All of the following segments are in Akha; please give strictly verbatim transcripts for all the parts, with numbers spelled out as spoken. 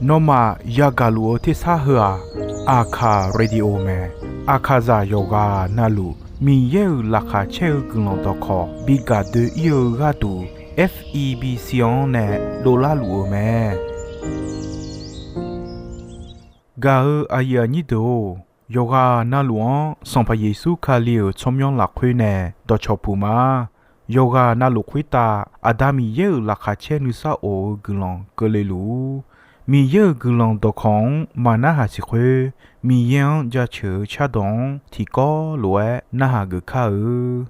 Nawmaf yagaq luf-eu tersar heu-aq, Aqkaq Radio mae. Aqkaqzaq yawqghaq navluf Miqyaer-euq laqkhaq caer-eu guiqlanq dawqkawq bi gaq doe-ir-eu gharduq, F E B C-anr nae dovlar luf-eu mae. Gaq-eu aqyuif aqnyir deuq-or, yawqghaq navluf-anr Sanqpaq Yeqsur Kali-euq tsawrmyanr lafkhoer nae dawqcawq puq ma. Yawqghaq navluf khoertav Aqda Miqyaer-euq laqkhaq caer nuisar of-eu guiqlanq keuvle luf-ur. Miqyaer-euq guiqlanq dawqkawq-anr maqnarhaq siq khoer, Miqyaer-anr jaceuq-eu cardawq-anr tiqkawv lof-aer narhaq geuf kar-eu.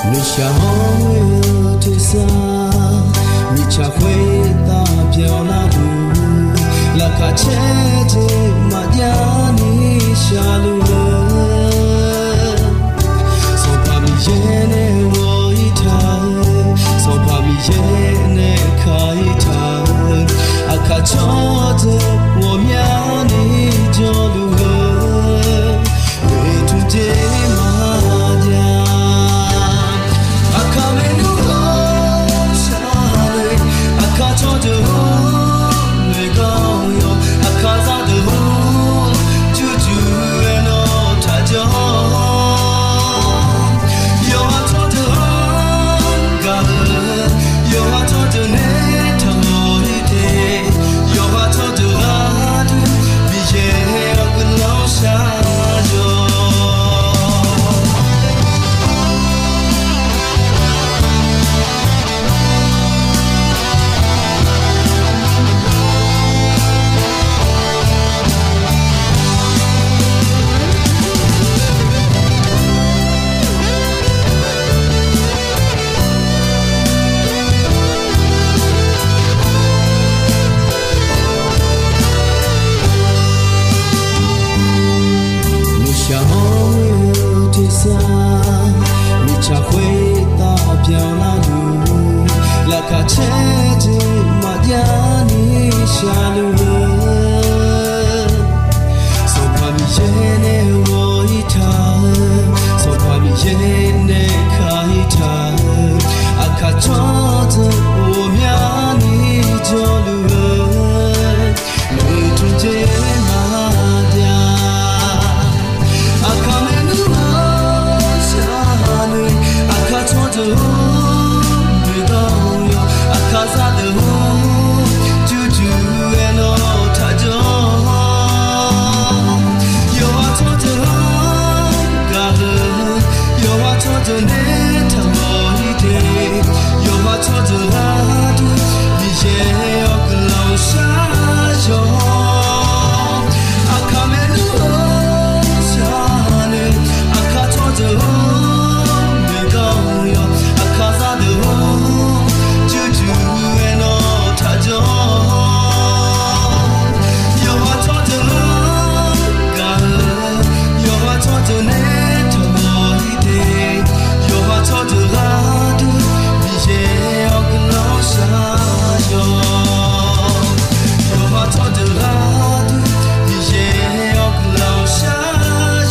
Nuishaq hawr-eu tersar, mirtsaq khoertav byanlar luf, laqkhaq caer jeq maqjav ni shaqluf-eu, Sanqpaq Miqyaer nae ghawq-ir taq-eu, Sanqpaq Miqyaer nae ka-ir taq-eu, aqkaq tsawrdeuq ghawqmyani jawrluf-eu, oeqtmq jeq maqjav. Aqkaq maernmr hawr shar-eu, aqkaq tsawrdeuq hawr noeqganq yawq, aqkaq zaqdeuq hawr jurjur-aer nawr taqjawr. Yawqha tsawrdeuq-anr gaq-eu, yawqha tsawrdeuq nae taqmawf-ir te, yawqha tsawrdeuq gharduq Miqyaer-awr guiqlanq shar-awq. Nuishaq hawr-eu tersar, mirtsaq khoertav byanlar luf, laqkhaq caer jeq maqjav ni shaqluf-eu, Sanqpaq Miqyaer nae ghawq-ir taq-eu, Sanqpaq Miqyaer nae ka-ir taq-eu, aqkaq tsawrdeuq ghawqmyani jawrluf-eu, oeqtmq jeq maqjav. Aqkaq maernmr hawr shar-eu, aqkaq tsawrdeuq hawr noeqganq yawq, aqkaq zaqdeuq hawr jurjur-aer nawr taqjawr. Yawqha tsawrdeuq-anr gaq-eu, yawqha tsawrdeuq nae taqmawf-ir te, yawqha tsawrdeuq gharduq Miqyaer-awr guiqlanq shar-awq. Aqkaq maernmr hawr shar-eu, aqkaq tsawrdeuq hawr noeqganq yawq, aqkaq zaqdeuq hawr jurjur-aer nawr taqjawr. Yawqha tsawrdeuq-anr gaq-eu, yawqha tsawrdeuq nae taqmawf-ir te, yawqha tsawrdeuq gharduq Miqyaer-awr guiqlanq shar-awq. Yawqha tsawrdeuq gharduq Miqyaer-awr guiqlanq shar-awq.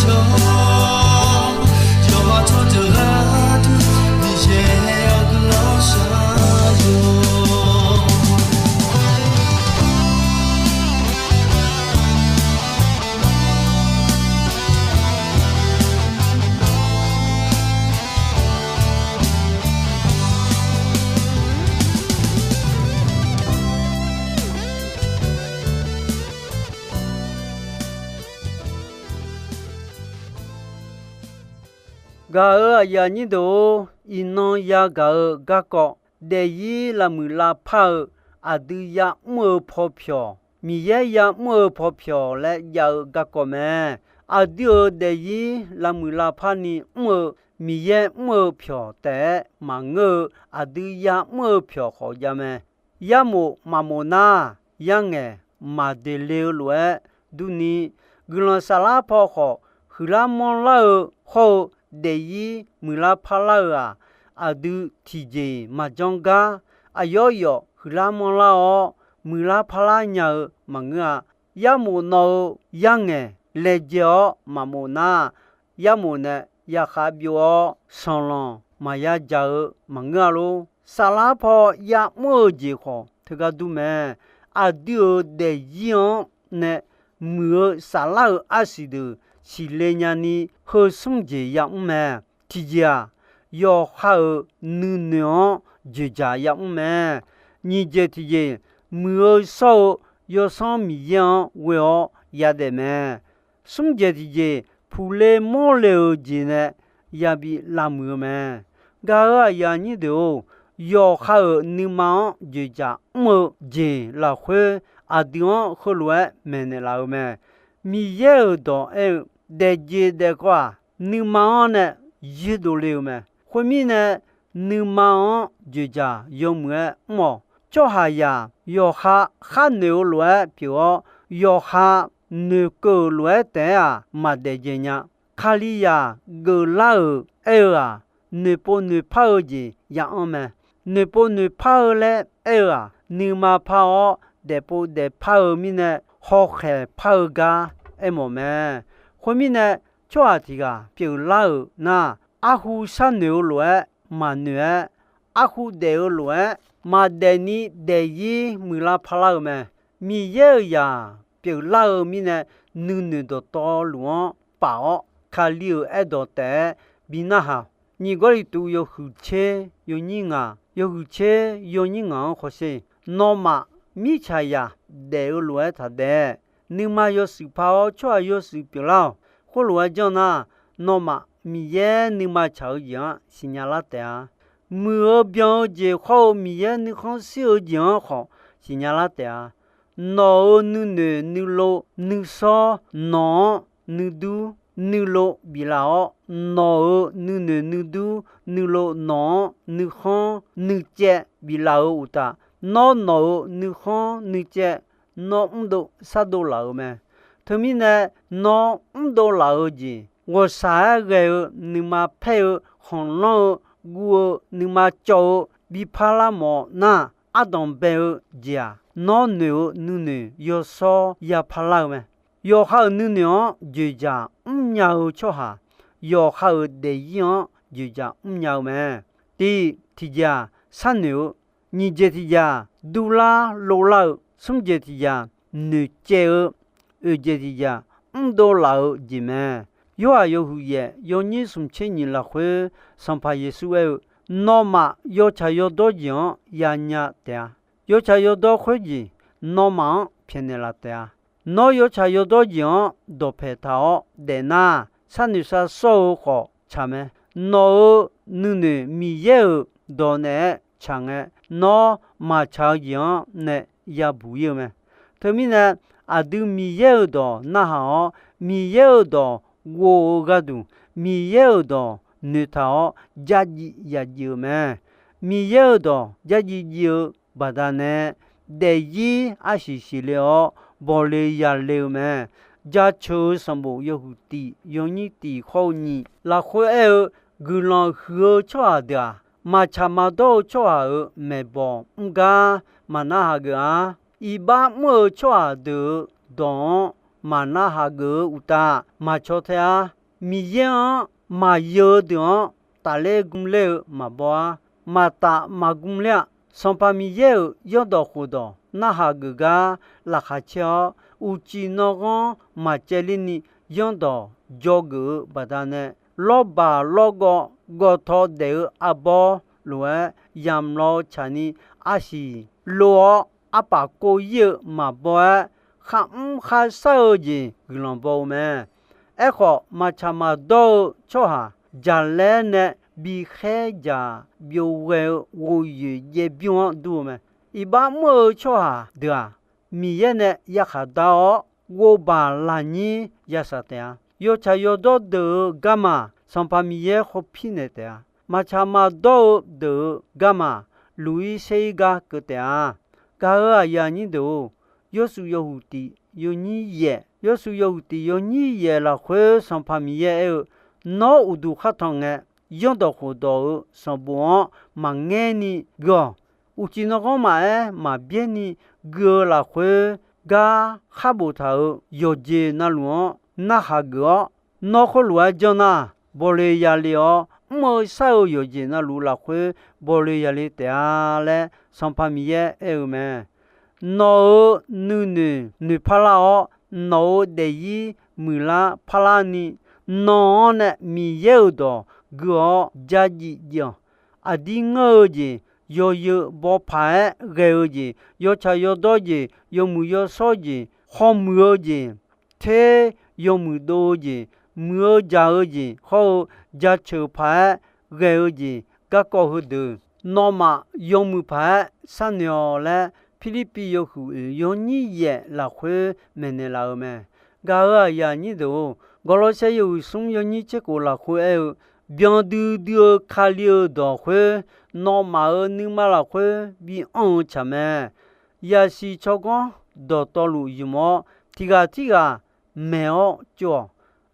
Yawqha tsawrdeuq gharduq Miqyaer-awr guiqlanq shar-awq. Gaq-euq aqyuif aqnyir deuq-or, iqnan yagaq-eu garkawv daefzir lavmuiq lavpar-eu aqdui yamr-eu paw pyawq, Miqyaer yamr-eu paw pyawq laer jav-eu garkawv mae. Aqdui-euq daefzir lavmuiq lavpar ni mr-eu Miqyaer mr-eu pyawq taef-aer maqngeur-eu aqdui yamr-eu pyawq khawf jav mae. Yarmof maqmof nar, yarngaeq maqdeq le-eu lof-aer durni, guiqlanq saflar paw khawf huiqlar manrlar-eu hawr-eu daefzir muiqlar parlar-eu-aq, aqdui tiqjeq-iq maqjanr gar, aqyawf yawf huiqlar manrlar-awr muiqlar parlar nya-eu maqngeur-a. Yarmof nawq-eu yarngaeq laejae-awr maqmof nar, yarmof nae yaqkhav byov-awr sanqlanq maqya dzaq-eu maqngeur-a lor. Saflar paw ya'mr-eu jeq khawf teugar dur mae. Aqdui-euq daefzir-anr nae muiq-eu saflar-euq arsiq deuq siqle nyani heu smr jeq ya'mr mae. Tiqjeq-aq, yawqha-euq nuinoeq-anr dzoeqdzaq ya'mr mae. Nyiq jeq tiqjeq, muiq-eu shawr-eu Yawsanr Miqyaer-anr ghoe-awr yadaef mae. Smr jeq tiqjeq, puqle mawrle-eu jeq nae yabi lavmuiq-eu mae. Gaq-euq aqyuif aqnyir deuq-or, yawqha-euq nuima-anr dzoeqdzaq mr-eu jeq lafkhoer aqdui-anr heulof-aer maeqnaeq laf-eu mae. Miqyaer-euq dawq aer-eu, daefjeq daefkawv-aq, nuima-anr nae yoerdov le-eu mae. Khoermirnae, nuima-anr dzoeqdzaq yawmuiq-aer mr-awq. Tsawrhaqzaq yawqha khar noeq-eu lof-aer pyeuf-awr, yawqha noeqkeuv-euq lof-aer taef-aer-aq, maqdaef dzae nya. Kalizaq geuflar-euq aer-eu-aq, noeqpov noeqpar-eu jeq ya'anr mae. Noeqpov noeqpar-eu laer aer-eu-aq, nuima par-awr daefpov daefpar-eu mirnae, hawkhaeq par-eu gar aermawf mae. Khoermirnae, tsawrhaq tiq ghaq pyeuflar-euq nar, arhu sharnoeq-eu lof-aer maqnoeq-aer, arhu daef-eu lof-aer maqdaef ni daefzir muiqlar parlar-eu mae. Miqyaer-euq zaq pyeuflar-eu mirnae, nuinoeq dawqtawvluf-anr paf-awr, Kali-euq aerdawq taef-aer bi narhaq. Nyiq Gawrliqtu yawhuiq tser yawnyir ngaq, yawhuiq tser yawnyir ngaq-anr hawsher. Nawmaf mirtsaqzaq daef-eu lof-aer taqdaef. Nuima yawshuif par-awr tsawrhaq yawshuif pyeuflar-awq. Khoerlof-aer janr nar, nawmaf Miqyaer nuima tsaq-eu jeq-anr siqnya lar taef-a. Muiq-eu byan-eu jeq hawr-eu Miqyaer nuikhanr shir-eu jeq-anr khawf siqnya lar taef-a. Nawq-euq nuinoeq nuilov nuisawr nawq-anr nuidur nuilov biflaf-awr, nawq-euq nuinoeq nuidur nuilov nawq-anr nuikhanr nuicaev biflaf-euq uqtaf, nawr nawq-euq nuikhanr nuicaev nawr mrdov shardov laf-euq mae. Teumirnae, nawr mrdov laf-eu jeq, ghawqshaq-aer ghae-eu nuima paer-eu, khanqlanr-eu, guv-eu, nuima cawv-eu, bi parlar mawf nar, ardanq bae-eu jeq-aq, nawr noeq-eu nuinoeq yawshawr ya parlar-eu mae. Yawqha-euq nuinoeq-anr dzoeqdzaq mrnya-eu tsawrhaq, yawqha-euq daefzir-anr dzoeqdzaq mrnya-eu mae. Tiq, tiqjeq-aq, sharnoeq-eu. Nyiq jeq tiqjeq-aq, durlar lovlar-eu. Smr jeq tiqjeq-aq, noeqcaev-eu. Oeq jeq tiqjeq-aq, mrdov laf-eu jeq mae. Yorhaq yawhuiq yaef yawnyir smq tser nyiq lafkhoer, Sanqpaq Yeqsur aer-eu, nawmaf yawtsaq yawdawr jeq-anr yanya taef-a. Yawtsaq yawdawr khoerjeq, nawmaf-anr pyaeqnaeq laf taef-a. Nawr yawtsaq yawdawr jeq-anr dawqpaeq taq-awr daefnar, sharnoeq sharsawr-eu khawf tsaq mae. Nawq-euq nuinoeq Miqyaer-euq dawq naeq-aer tsaq ngae, nawr maqtsaq-eu jeq-anr nae yabuq ir-eu mae. Teumirnae, aqdui Miqyaer-euq dawq narhaq-awr, Miqyaer-euq dawq ghof-eu gharduq, Miqyaer-euq dawq noeqtaq-awr, dzardziv yadzif-eu mae. Miqyaer-euq dawq dzardziv dziv-eu baqdanae, daefzir arsiq siqle-awr, bawle yale-eu mae. Jaceuq-eu sanqbof yawhuiq tif yawnyir tif hawr-eu nyiq lafkhoer aer-eu, guiqlanq huiq-eu tsawrhaq deuq-aq, maqtsaq maqdawr-eu tsawrhaq-euq maeqbawq mr gar maqnarhaq geuf-a. Iqbax mr-eu tsawrhaq deuq-euq dawq-anr maqnarhaq geuf-eu uqtaf, maqcaw tae-a. Miqyaer-anr maqyeu-eu deuq-anr tafler gmler-eu maqbaw-ar. Maqtaf maqgm ler-a. Sanqpaq Miqyaer-euq zanrdawq khofdawq narhaq geuf gar laqkhaq caer-awr, uqcif nanghanr maqcaevler ni zanrdawq dzawgeuf-eu baqdanae, lawrbaq lawrgawv gawvtaw daef-eu arbawr lof-aer yamq law-eu tsaqni, arsiq lov-awr arpaf kov ir-eu maqbaw-aer, kharmr kharshar-eu jeq guiqlanq baw-eu mae. Aerkhawf, maqtsaq maqdawr-eu tsawrhaq jaqlaer nae bikhaer dzaq byov ghae-eu ghovyoeq jaev bymr-anr dur-eu mae. Iqbax mr-eu tsawrhaq deuq-aq, Miqyaer nae yarkhaq dar-awr, ghovbaq lafnyir yashaq taef-a. Yawtsaq yawdawr deuq-euq garma, Sanqpaq Miqyaer khawpir naeq taef-a. Maqtsaq maqdawr-eu deuq-euq garma, luq-ir saer-ir gar keuv taef-a. Gaq-euq aqyuif aqnyir deuq-or, yawshuif yawhuiq tiq yawnyir yaef, yawshuif yawhuiq tiq yawnyir yaef lafkhoer Sanqpaq Miqyaer aer-eu, Nawr uqduq khar tanq ngae, zanrdawq khofdawq-euq sanqbof-anr maqngaer ni gui-awq. Uqcif nanrghanr maqaer maqbyaer ni gui-eu lafkhoer, gar khar boftaq-euq yawqjeq navluf-anr narhaq geuf-awr, nawr khoerlof-aer janr nar, bawle yale-awr, mr-eu shar-eu yawqjeq navluf lafkhoer bawle yale taef-a laer Sanqpaq Miqyaer aer-eu mae. Nawq-euq nuinoeq noeqpar lar-awr, nawq-euq daefzir muiqlar parlar ni, nawq-anr nae Miqyaer-euq dawq gui-awr ja jif jif-awq. Aqdir ngeurluf-eu jeq, yawzeu bawpaq-aer ghae-eu jeq, yawtsaq yawdawr jeq, yawmuiq yawshawr jeq, hawmuiq-eu jeq, ter yawmuiq dov-eu jeq, muiq-eu jaq-eu jeq hawr-eu jaceuq paq-aer ghae-eu jeq garkawv heudeuq, nawmaf yawmuiq paq-aer sharnoeq-awq laer, Pirlirpiv yawhuiq oeq yawnyir yaef lafkhoer maeqnaeq laf-eu mae. Gaq-euq aqyuif aqnyir deuq-or, Gawrlawrsaer yawhuiq smr yawnyir tser khof lafkhoer aer-eu, Byan duidui-eu Kali-euq dawq khoer, nawmaf-euq nuima lafkhoer bi anr-eu tsaq mae. Yaqsiq tsawrganr dawqtawvluf ymq-awr, tiq ghaq tirghaq maeq-awr tsov-awq.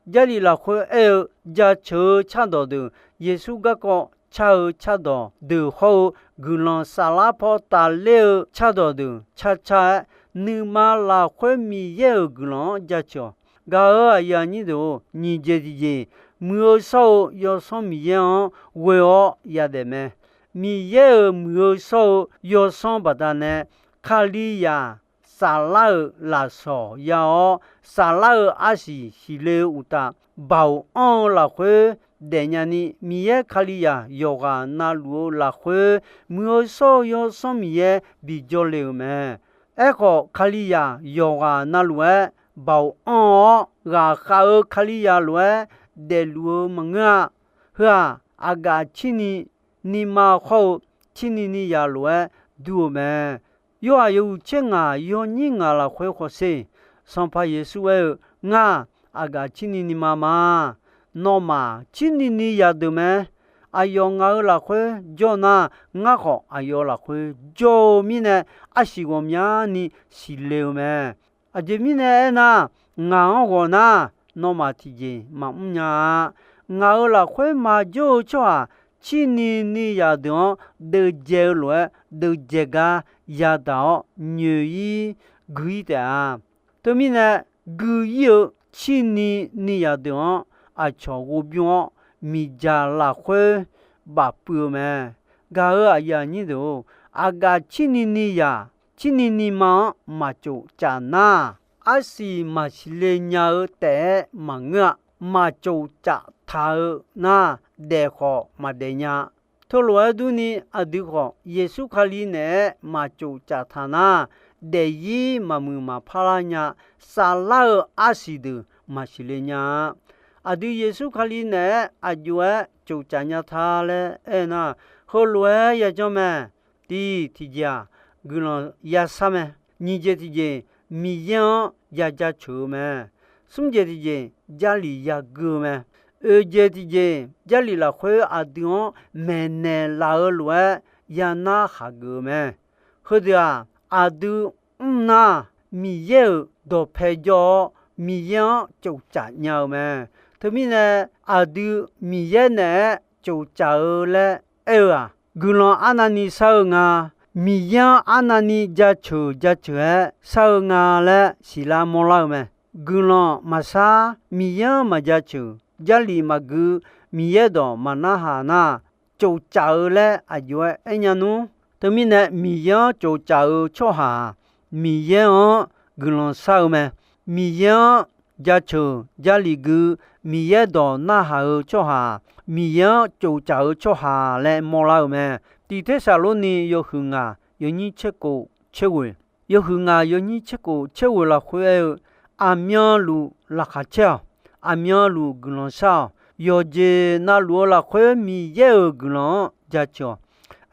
Jarlif lafkhoer aer-eu jaceuq-eu cardawq deuq, Yeqsur garkawv car-eu cardawq deuq hawr-eu guiqlanq saflar paw tafler-eu cardawq deuq car car-aer, nuima lafkhoer Miqyaer-euq guiqlanq-anr jaceuq-awq. Gaq-euq aqyuif aqnyir deuq-or, nyiq jeq tiqjeq, muiq-eu shawr-eu Yawsanr Miqyaer-anr ghoe-awr yadaef mae. Miqyaer-euq muiq-eu shawr-eu Yawsanr baqdanae, Kalizaq saflar-euq lafsawq ya-awr, saflar-eu arsiq siqle-eu uqtaf, baoq anr-eu lafkhoer daefnya ni, Miqyaer Kalizaq yawqghaq navluf-eu lafkhoer, muiq-eu shawr-eu Yawsanr Miqyaer bijawr le-euq mae. Aerkhawf, Kalizaq yawqghaq navluf-aer baoq anr-awr, ghaqkhav-eu Kalizaq lof-aer daefluf-eu maqngeur-a. Heu-aq, aqgaf cirni nima khawr-eu cirni ni yaq lof-aer dur-eu mae. Yorhaq yawhuiq tser ngaq yawnyir ngaq lafkhoer khawf sher. Sanqpaq Yeqsur aer-eu, Ngar aqgaf cirni nima ma. Nawmaf cirni ni yaq deuq mae. Aqyawf ngaq-euq lafkhoer jawr nar, ngar khawf aqyawf lafkhoer jawr-eu mirnae, arsiq ghawqmyani siqle-eu mae. Aqjeq mirnae aernar, ngaq-anr ghawq nar, nawmaf tiqjeq maqmr nya-a. Ngaq-euq lafkhoer maqjawr-eu tsawrhaq, cirni ni yaq deuq-anr deuvjae-eu lof-aer, deuvjae gar yadaq-awr nyoeq-ir gui-ir taef-a. Teumirnae, gui-ir-eu cirni ni yaq deuq-anr aqcawq ghof bymr-awr, miqdzaq lafkhoer bafpuiv-eu mae. Gaq-euq aqyuif aqnyir deuq-or, aqgaf cirni ni yaq, cirni ni ma-anr maqcof caf nar, arsiq maqsiq le nya-eu taef-aer maqngeur-a. Maqcof caf taq-eu nar, daef khawf maqdaef nya. Teulof-aer durni, aqdui khawf Yeqsur Kali naeq-aer maqcof caf taq nar, daefzir maqmuiq maqpar lar nya, saflar-eu arsiq deuq maqsiq le nya-a. Aqdui Yeqsur Kali naeq-aer aqjox-aer cof caf nya ta laer aernar, heulof-aer yajanr mae. Tiq, tiqjeq-aq, guiqlanq yashar mae. Nyiq jeq tiqjeq, Miqyaer-anr ya jaceuq-eu mae. Smr jeq tiqjeq, Jarlif yagui-eu mae. Oeq jeq tiqjeq, Jarlif lafkhoer aqdui-anr maeqnaeq laf-eu lof-aer yanar khaqgeuf-eu mae. Heudeuq-aq, aqdui mr nar, Miqyaer-euq dawqpae jawr-awr, Miqyaer-anr cof caf nya-eu mae. Teumirnae, aqdui Miqyaer naeq-aer cof caf-eu laer aer-eu-aq, guiqlanq arnavni shar-eu nga. Miqyaer-anr arnavni jaceuq jaceuq-aer shar-eu nga laer siqlar mawrlar-eu mae. Guiqlanq maqshar, Miqyaer-anr maqjaceuq, Jarlif maqgui, Miqyaer dawq maqnarhaq nar, cof caf-eu laer aqjox-aer aernya nmr. Teumirnae, Miqyaer-anr cof caf-eu tsawrhaq-aq, Miqyaer-anr guiqlanq shar-eu mae. Miqyaer-anr jaceuq Jarlif gui, Miqyaer dawq narhaq-eu tsawrhaq, Miqyaer-anr cof caf-eu tsawrhaq laer mawrlar-eu mae. Tiq Tersaqlorni yawhuiq ngaq yawnyir tser khof tser ghoeq, yawhuiq ngaq yawnyir tser khof tser ghoeq lafkhoer aer-eu, aqmyanluf laqkhaq caer-awq. Aqmyanluf guiqlanq shar-awq. Yawqjeq navluf-eu lafkhoer Miqyaer-euq guiqlanq-anr jaceuq-awq.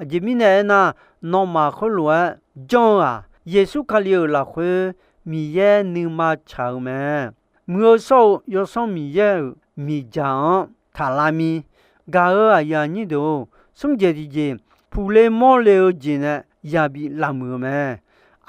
Aqjeq mirnae aernar, nawmaf khoerlof-aer janr-eu-aq, Yeqsur Kali-euq lafkhoer Miqyaer nuima tsaq-eu mae. Muiq-eu shawr-eu Yawsanr Miqyaer-euq miqdzaq-anr taqlav mir. Gaq-euq aqyuif aqnyir deuq-or, smr jeq tiqjeq, puqle mawrle-eu jeq nae yabi lavmuiq-eu mae.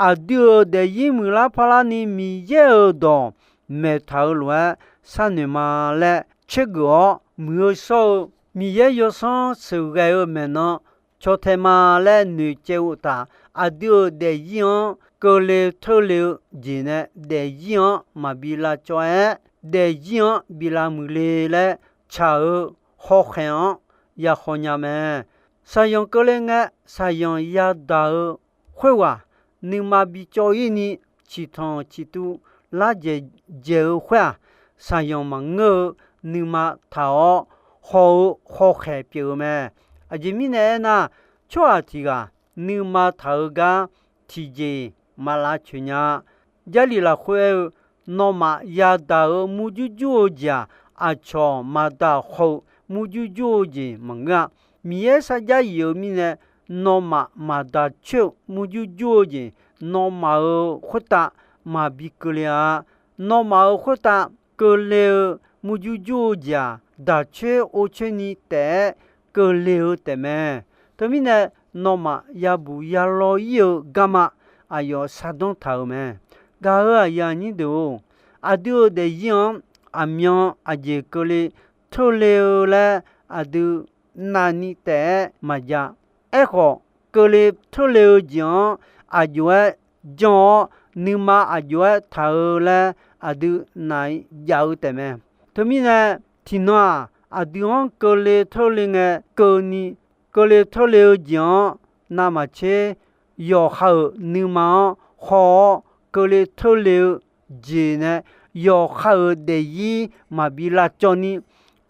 aqdui-euq daefzir muiqlar parlarni Miqyaer-euq dawq maeqtaq-eu lof-aer sharnoeq ma laer tsergeuf-awr, muiq-eu shawr-eu Miqyaer yawsanr sheuqghae-eu maeqnan caw tae ma laer noeqcaev-eu uqtaf, aqdui-euq daefzir-anr keuvle teurle-eu jeq nae daefzir-anr maqbi lavcawv-aer, daefzir-anr bi lavmuiq le laer tsaq-eu hawkhaeq-anr yahaw nya mae. Shaqzanq keuvle ngae, shaqzanq yadaq-eu khoerghaq, nuima bi cawv-ir ni ciqtanq ciqtuv lar dzaeq dzaeq-eu khoer-aq, shaqzanq maqngeur-eu nuima taq-awr haw-eu hawkhaeq pyeuf-eu mae. Aqjeq mirnae aernar, tsawrhaq tiq ghaq nuima taq-eu gar tiqjeq-iq maq lavcoeq nya-a. Jarlif lafkhoer aer-eu, nawmaf yadaq-euq murjur jur-eu jeq-aq, aqcawq maqdaq haw-eu murjur jur-eu jeq maqngeur-a. Miqyaer sarjax yif-eu mirnae, nawmaf maqdaq coer-eu murjur jur-eu jeq, nawmaf-euq khoertav maqbi keuvle-a. Nawmaf-euq khoertav keuvle-eu murjur jur-eu jeq-aq, daq coer or coer ni taef-aer keuvle-eu taefmae. Teumirnae, nawmaf yabuq yalaw-ir-eu garma aqyawf shardanr taq-euq mae. Gaq-euq aqyuif aqnyir deuq-or, aqdui-euq daefzir-anr aqmyan aqjeq keuvle teurle-eu laer aqdui navni taef-aer maqjav. Aerkhawf, keuvle teurle-eu jeq-anr aqjox-aer jan-awr, nuima aqjox-aer taq-eu laer aqdui naf-iq jav-eu taefmae. Teumirnae, tiqnan-aq, aqdui-anr keuvle teurle ngae keuvni, keuvle teurle-eu jeq-anr navmaqtser yawqha-euq nuima-anr haw-awr, keuvle teurle-eu jeq nae yawqha-euq daefzir maqbi lavcawv ni,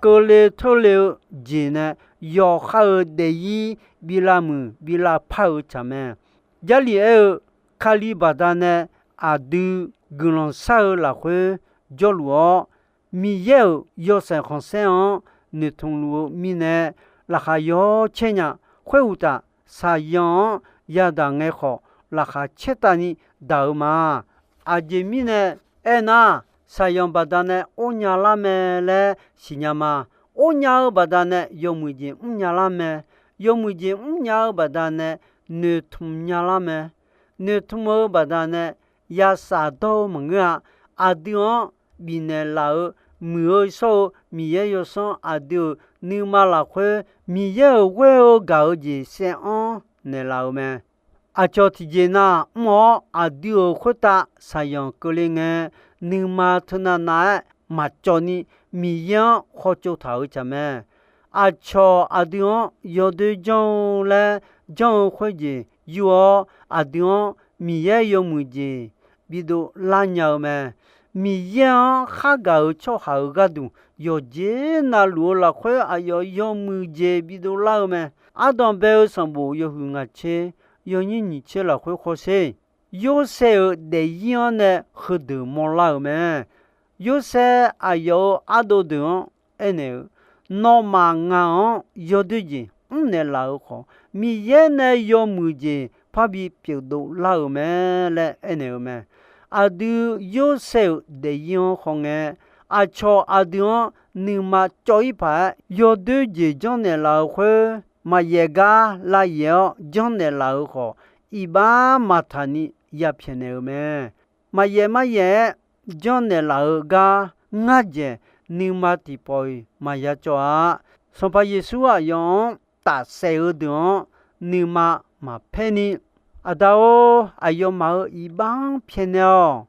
keuvle teurle-eu jeq nae yawqha-euq daefzir bi lavmuiq bi lavpar-eu tsaq mae. Jarlif aer-eu, Kali baqdanae aqdui guiqlanq shar-eu lafkhoer jawrluf-awr, Miqyaer-euq yawshaef khanqsaer-anr noeqtmq luf-eu mirnae, laqkhaq yawcaer nya. Khoeruqtaf, shaqzanq-anr yadaq ngae khawf, laqkhaq caertavni daq-eu ma. Aqjeq mirnae aernar, shaqzanq baqdanae or nya lar mae laer siqnya ma. Or nya-eu baqdanae yawmuiq jeq mr nya lar mae. Yawmuiq jeq mr nya-eu baqdanae noeqtmq nya lar mae. Noeqtmq-eu baqdanae yashaf dawr-eu maqngeur-a. Aqdui-anr bifnaeq laf-eu, muiq-eu shawr-eu Miqyaer yawsanr aqdui-euq nuima lafkhoer Miqyaer-euq ghoer-eu gaq-eu jeq saev-anr naeqlaf-euq mae. Aqcawq tiqjeq nav mr-awr, aqdui-euq khoertav shaqzanq keuvle ngae, nuima teunav nav-aer maqcawv ni Miqyaer-anr khawtsov taq-eu tsaq mae. Aqcawq aqdui-anr yawdoer janr-eu laer janr-eu khoerjeq yur-awr, aqdui-anr Miqyaer yawmuiq jeq bidov lar nya-eu mae. Miqyaer-anr khargaq-euq tsawrhaq-euq gharduq yawqjeq navluf-eu lafkhoer aqyawf yawmuiq jeq bidov lar-eu mae. Ardanq bae-eu sanqbof yawhuiq ngaq tser yawnyir nyiq tser lafkhoer khawrsher, Yorsaev-euq daefzir-anr nae heudeuq mawrlar-euq mae. Yorsaev aqyawf-euq ardov deuq-anr aernaeq-eu, Nawmaf ngaq-anr yawdoer jeq mrnaeq laf-euq khawf, Miqyaer nae yawmuiq jeq parbi pyeufdov lar-euq mae laer aernaeq-eu mae. Aqdui Yorsaev-euq daefzir-anr khawf ngae, aqcawq aqdui-anr nuima cawv-ir paq-aer yawdoer jeq janrnaeq laf-euq khoer, maqyaef gar lavyaef-awr janrnaeq laf-euq khawf, iqbax maqtaq ni yapyaeq naeq-euq mae. Maqyaef maryaef-aer janrnaeq laf-eu gar ngar dzaeq nuima tiqpawf-iq maqya cawv-a. Sanqpaq Yeqsur aqyawf-anr tafsaef-eu deuq-anr nuima maqpaer ni, Aqda-or, aqyawfmaf-euq iqbax-anr pyaeqnaeq-awq.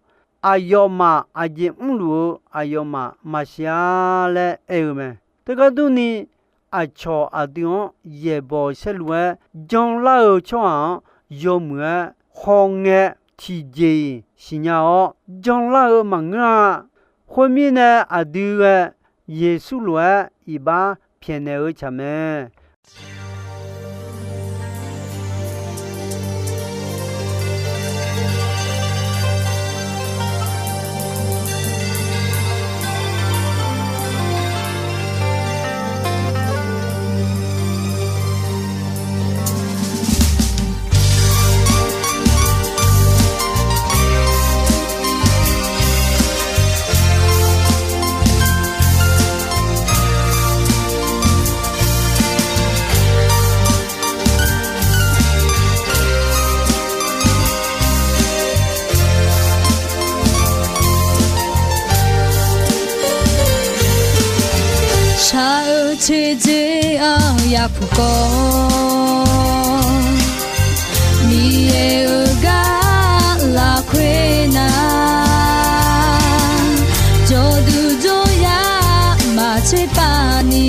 Aqyawfmaf aqjeq mrluf-eu aqyawfmaf maqsiq-a laer aer-eu mae. Teugar durni, aqcawq aqdui-anr yaeqbawq saerlu-aer janlar-eu tsawrhaq-anr yawmuiq-aer hawngae tiqjeq-iq siqnya-awr janlar-eu maqngeur-a. Khoermirnae, aqdui ghae Yeqsur lof-aer iqbax pyaeqnaeq-eu tsaq mae. Teqdzer-anr yapuq kawv, Miqyaer-euq gar lafkhoer nar, jawrduq jawryar maqtser pav ni,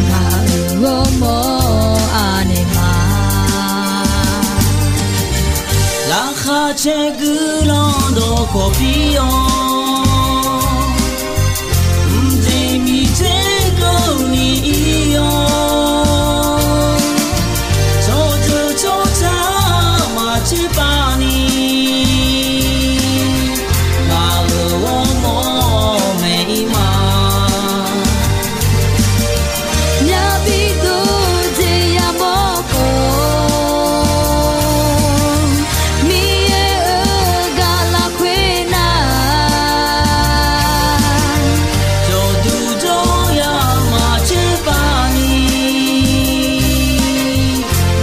ngaq-euq ghawrmawr anaeq ma. Laqkhaq caer guiqlanq dawqkawq pir-awr, mqjeq miqdzer keuvni ir-awr, tsawrjeuq tsawrca maqtser pav ni, ngaq-euq ghawrmawr maeq-ir ma. Myav bi dov dzaeq yamawr khawf, Miqyaer-euq gar lafkhoer nar, jawrduq jawryar maqtser pav ni,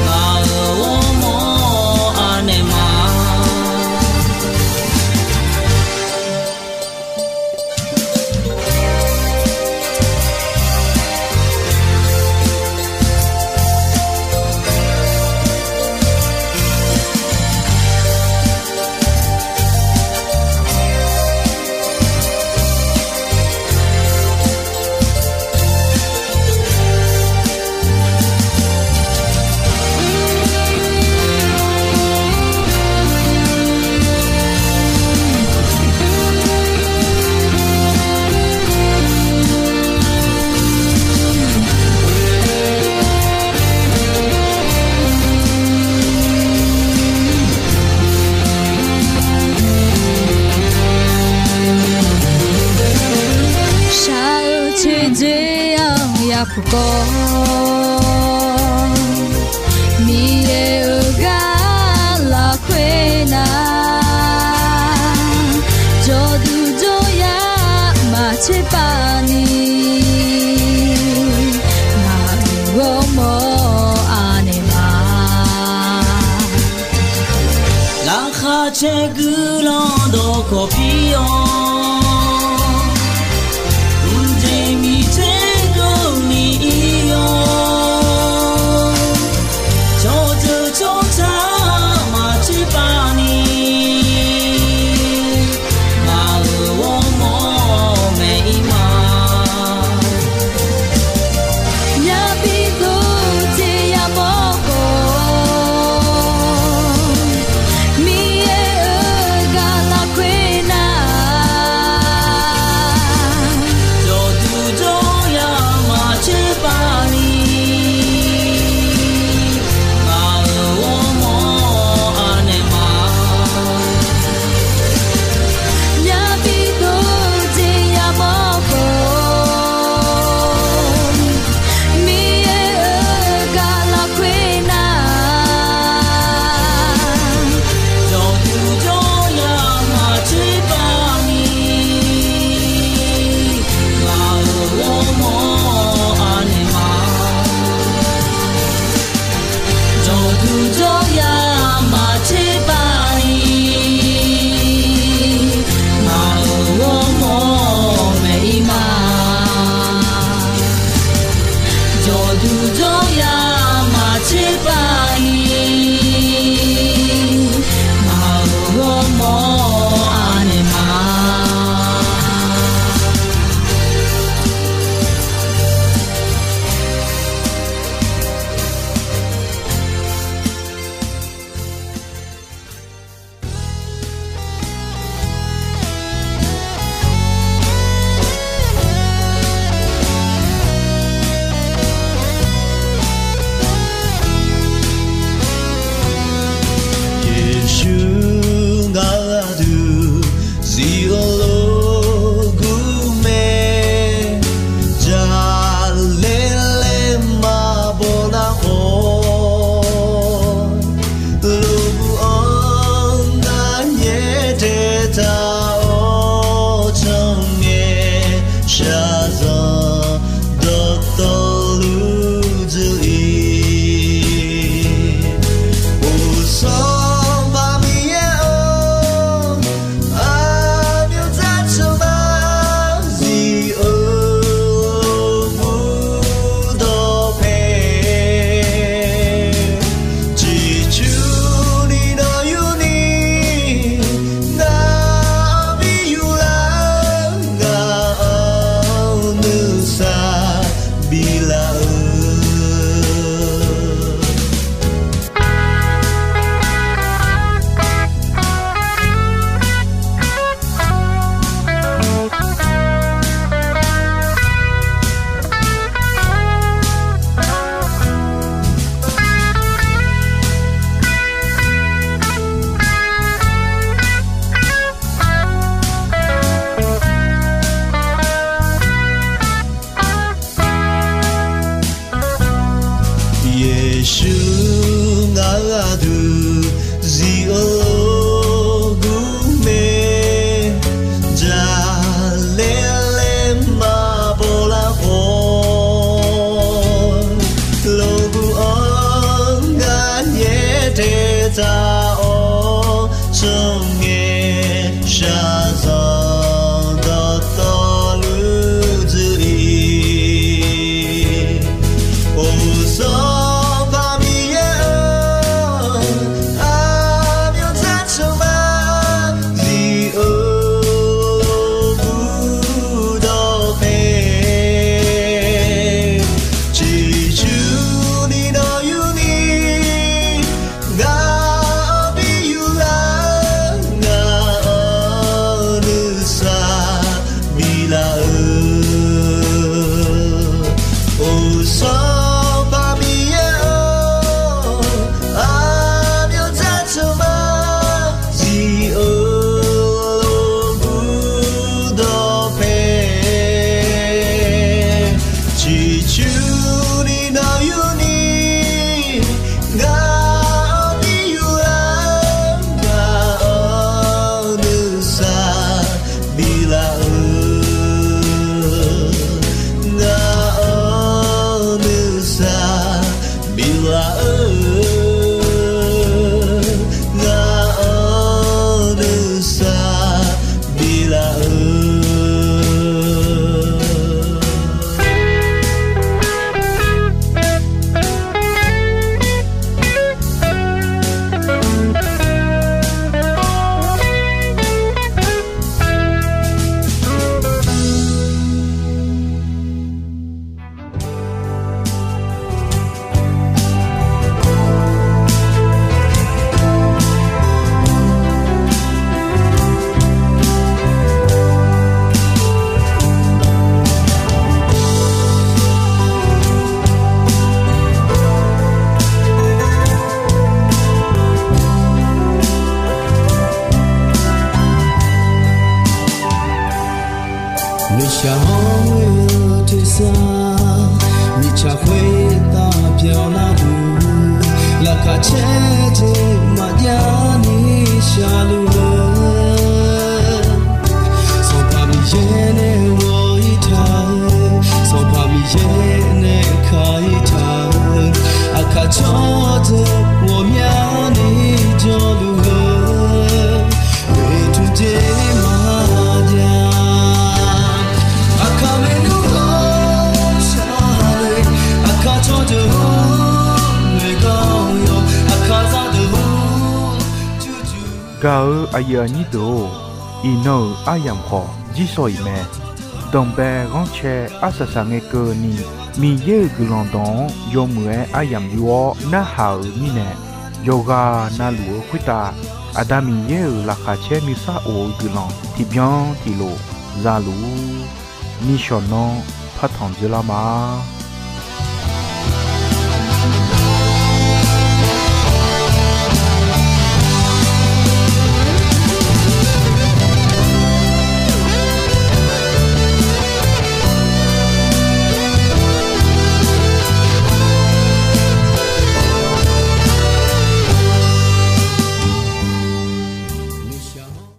ngaq-euq ghawrmawr anaeq ma. Shaq-eu teqdzer-anr yapuq kawv, Miqyaer-euq gar lafkhoer nar, jawrduq jawryar maqtser pav ni, ngaq-euq ghawrmawr anaeq ma. Laqkhaq caer guiqlanq dawqkawq pir-awr, mqjeq miqdzer keuvni ir-awr, tsawrjeuq tsawrca maqtser pav ni, ngaq-euq ghawrmawr maeq-ir ma. Myav bi dov dzaeq yamawr khawf, Miqyaer-euq gar lafkhoer nar, ngae, shaqzanq dawqtawvluf dzuif-ir. Sanqpaq Miqyaer-or, aqmyanluf tsawrmyanr zif-eu budawq pae, ciqcurni nawr yurni, ngaq-anr bi yuflar-eu, ngaq-anr nuisar biflaf-eu. Or, Sanqpaq Miqyaer-or, aqmyanluf tsawrmyanr zif-eu budawq pae, ciqcurni nawr yurni, ngaq-anr bi yuflar-eu, ngaq-anr nuisar biflaf-eu, ngaq-anr nuisar biflaf-eu, ngaq-anr nuisar biflaf-eu. Nuishaq-anr ghoe-eu tersar, mirtsaq khoertav pyeuflar-eu, laqkhaq caer jeq maqjav ni shaqluf-eu, Sanqpaq Miqyaer nae ghawq-ir taq-eu, Sanqpaq Miqyaer nae kaq-ir taq-eu, aqkaq cawrdeuq ghawqmyani jawrluf-eu, oeqtmq jeq maqjav. Aqkaq maernmr-anr shar-eu, aqkaq cawrdeuq-anr noeqgar-awr, aqkaq zaqdeuq-anr jurjur. Gaq-eu aqyuif aqnyir deuq-or, iqnan-euq aryamq khawf jirsawq-iq mae. Danqbae ghanrcae arsaq saqngae keuvni, Miqyaer-euq guiqlanq dawq-anr yawmuiq-aer aryamq yur-awr narhaq-euq mirnae, yawqghaq navluf-eu khoertav Aqda Miqyaer-euq laqkhaq caer nuisar of-eu guiqlanq tiqbyan tiqlof zaluf-ur. Nishawq nanr partanq dzeurlar ma.